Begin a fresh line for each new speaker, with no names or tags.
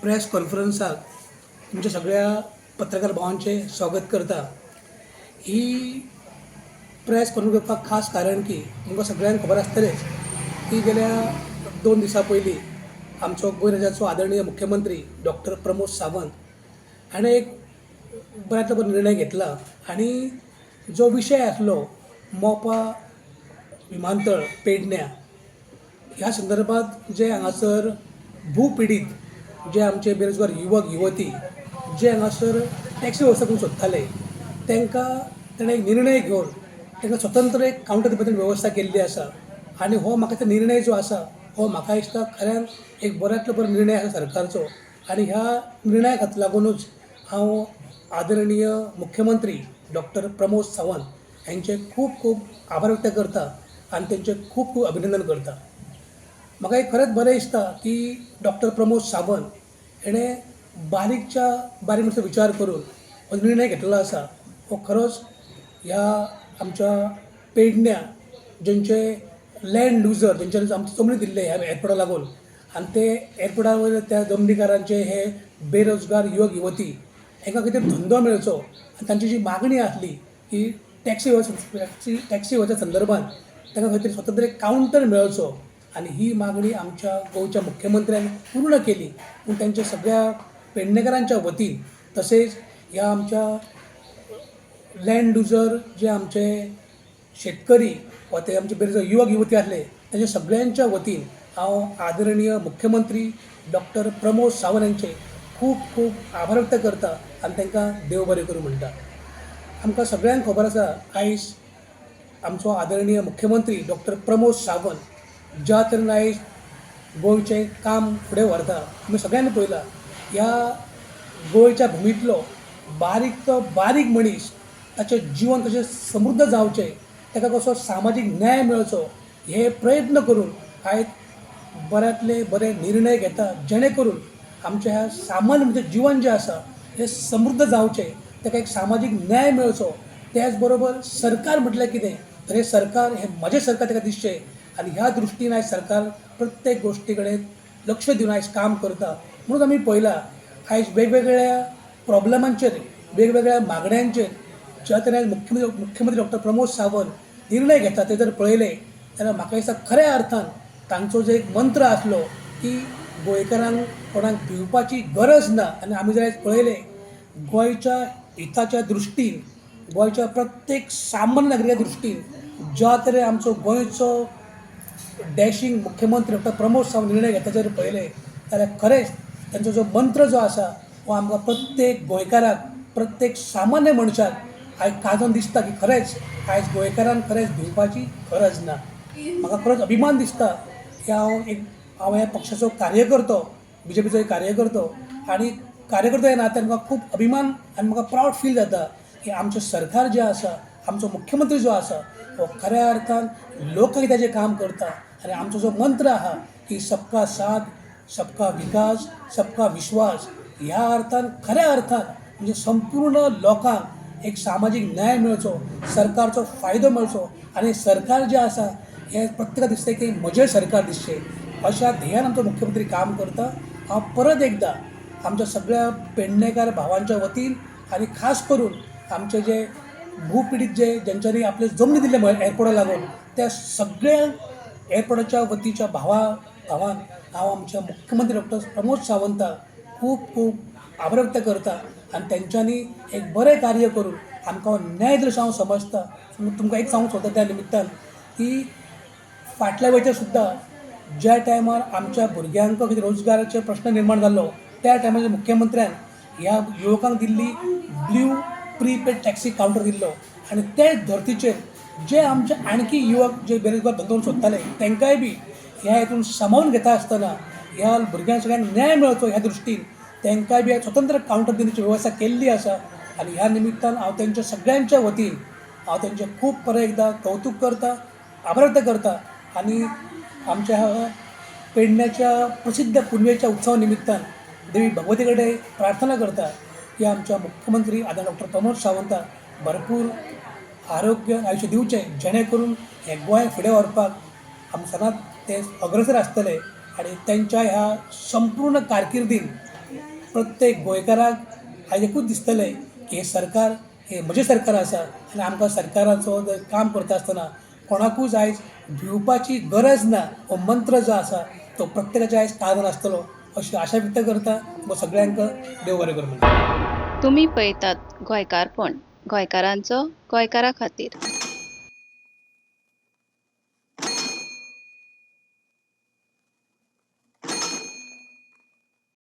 Press कॉन्फरन्साक तुमच्या सगळ्या पत्रकार भावांचें स्वागत करता. ही प्रेस कॉन्फरन्स करपाक खास कारण की तुमकां सगळ्यांक खबर आसतलेंच की गेल्या 2 दिसां पयलीं आमचो गोंय राज्याचो आदरणीय मुख्यमंत्री डॉक्टर प्रमोद सावंत हाणें एक बऱ्यांतलो बरो निर्णय घेतला आनी जो विशय आसलो मोपा विमानतळ पेडण्या ह्या संदर्भात जे हांगासर भूपिडीत जे आमचे बेरोजगार युवक युवती जे हांगासर टॅक्सी वेवस्था करूंक सोदताले तांकां ताणें एक निर्णय घेवन तांकां स्वतंत्र एक कावंटर दिवपाची वेवस्था केल्ली आसा. आनी हो म्हाका दिसता निर्णय जो आसा हो म्हाका दिसता खऱ्यान एक बऱ्यांतलो बरो निर्णय आसा सरकारचो. आनी ह्या निर्णयाक लागुनूच हांव आदरणीय मुख्यमंत्री डॉक्टर प्रमोद सावंत हांचे खूब खूब आभार व्यक्त करता आनी तेंचें खूब खूब अभिनंदन करता. म्हाका एक खरेंच बरें दिसता की डॉक्टर प्रमोद सावंत हेणें बारीकच्या बारीक मातसो विचार करून हो निर्णय घेतलेलो आसा. हो खरोच ह्या आमच्या पेडण्या जेंचे लँड लुजर जेंच्यांनी आमची जमनी दिल्ले ह्या एअरपोर्टा लागून आनी ते एअरपोर्टा वयले त्या जमनीकारांचे हे बेरोजगार युवक युवती हांकां कितें धंदो मेळचो आनी तांची जी मागणी आसली की टॅक्सी टॅक्सी वेवस्थे संदर्भात तांकां खंय तरी स्वतंत्र एक कावंटर मेळचो आनी ही मागणी आमच्या गोंयच्या मुख्यमंत्र्यान पूर्ण केली. पूण तांच्या सगळ्या पेडणेकारांच्या वतीन तशेंच ह्या आमच्या लँड लुजर जे आमचे शेतकरी वा ते आमचे बेरोजगार युवक युवती आसले तांच्या सगळ्यांच्या वतीन हांव आदरणीय मुख्यमंत्री डॉक्टर प्रमोद सावंत हांचे खूब खूब आभार व्यक्त करता आनी तांकां देव बरें करूं म्हणटा. आमकां सगळ्यांक खबर आसा आयज आमचो आदरणीय मुख्यमंत्री डॉक्टर प्रमोद सावंत ज्या तरेन आयज गोंयचें काम फुडें व्हरता आमी सगळ्यांनी पळयलां. ह्या गोंयच्या भुमींतलो बारीक तो बारीक मनीस ताचें जिवन कशें समृद्ध जावचें, ताका कसो सामाजीक न्याय मेळचो हे प्रयत्न करून आयज बऱ्यांतले बरे निर्णय घेता जेणे करून आमच्या ह्या सामान्य म्हणजे जिवन जें आसा हें समृद्ध जावचें, ताका एक सामाजीक न्याय मेळचो. त्याच बरोबर सरकार म्हटल्यार कितें तर हें सरकार हें म्हजें सरकार ताका दिसचें आनी ह्या दृश्टीन आयज सरकार प्रत्येक गोश्टी कडेन लक्ष दिवन आयज काम करता. म्हणून आमी पळयलां आयज वेगवेगळ्या प्रोब्लमांचेर वेगवेगळ्या मागण्यांचेर ज्या तरेन मुख्यमंत्री डॉक्टर प्रमोद सावंत निर्णय घेता ते जर पळयले जाल्यार म्हाका दिसता खऱ्या अर्थान तांचो जो एक मंत्र आसलो की गोंयकारांक कोणाक भिवपाची गरज ना. आनी आमी जर आयज पळयलें गोंयच्या हिताच्या दृश्टीन गोंयच्या प्रत्येक सामान्य नागरिका दृश्टीन ज्या तरेन आमचो गोंयचो डॅशींग मुख्यमंत्री डॉक्टर प्रमोद सावंत निर्णय घेता जर पळयले जाल्यार खरेंच तांचो जो मंत्र जो आसा हो आमकां प्रत्येक गोंयकाराक प्रत्येक सामान्य मनशाक आयज काळजान दिसता की खरेंच आयज गोंयकारान खरेंच भिवपाची गरज ना. म्हाका खरोच अभिमान दिसता की हांव ह्या पक्षाचो कार्यकर्तो, बीजेपीचो एक कार्यकर्तो आनी कार्यकर्तो ह्या नात्यान म्हाका खूब अभिमान आनी म्हाका प्रावड फील जाता की आमचें सरकार जें आसा आमचो मुख्यमंत्री जो आसा हो खऱ्या अर्थान लोकहिताचें काम करता आनी आमचो जो मंत्र आहा की सबका साथ सबका विकास सबका विश्वास ह्या अर्थान खऱ्या अर्थान म्हणजे संपूर्ण लोकांक एक सामाजीक न्याय मेळचो, सरकारचो फायदो मेळचो आनी सरकार जें आसा हें प्रत्येकाक दिसता की म्हजें सरकार दिसचें अशा ध्येयान आमचो मुख्यमंत्री काम करता. हांव परत एकदां आमच्या सगळ्या पेडणेकार भावांच्या वतीन आनी खास करून आमचे जे भूपिडीत जे ज्यांच्यांनी आपले जमनी दिल्ले एअरपोर्टा लागून त्या सगळ्या एअरपोर्टाच्या वतीच्या भावान हांव आमच्या मुख्यमंत्री डॉक्टर प्रमोद सावंताक खूब खूब आभार व्यक्त करता आनी तेंच्यांनी एक बरें कार्य करून आमकां न्याय दिलो अशें हांव समजता. तुमकां एक सांगूंक सोदता त्या निमित्तान की फाटल्या वेळचेर सुद्दां ज्या टायमार आमच्या भुरग्यांक कितें रोजगाराचे प्रश्न निर्माण जाल्लो त्या टायमार मुख्यमंत्र्यान ह्या युवकांक दिल्ली ब्ल्यू प्रीपेड टॅक्सी कावंटर दिल्लो आनी ते धर्तीचेर जे आमचे आणखी युवक जे बेरोजगार धंदो करूंक सोदताले तांकांय बी ह्या हितून सामावून घेता आसतना ह्या भुरग्यांक सगळ्यांक न्याय मेळचो ह्या दृश्टीन तांकांय बी स्वतंत्र कावंटर दिवपाची वेवस्था केल्ली आसा. आनी ह्या निमित्तान हांव तेंच्या सगळ्यांच्या वतीन हांव तेंचें खूब परत एकदां कौतूक करता, आभार व्यक्त करता आनी आमच्या पेडण्याच्या प्रसिद्ध पुनवेच्या उत्सवा निमित्तान देवी भगवती कडेन प्रार्थना करता की आमच्या मुख्यमंत्री आदरणीय डॉक्टर प्रमोद सावंताक भरपूर आरोग्य आयुश्य दिवचें जेणे करून हें गोंय फुडें व्हरपाक आमी सदांच ते अग्रसर आसतले आनी तेंच्या ह्या संपूर्ण कारकिर्दीन प्रत्येक गोंयकाराक आयज एकूच दिसतलें की हें सरकार हें म्हजें सरकार आसा आनी आमकां सरकाराचो जर काम करता आसतना कोणाकूच आयज भिवपाची गरज ना हो मंत्र जो आसा तो प्रत्येकाच्या आयज काळजान आसतलो अशी आशा व्यक्त करता. सगळ्यांक देव बरें करूं म्हणटा.
तुमी पळयतात गोंयकारपण, गोंयकारांचो गोंयकारा खातीर.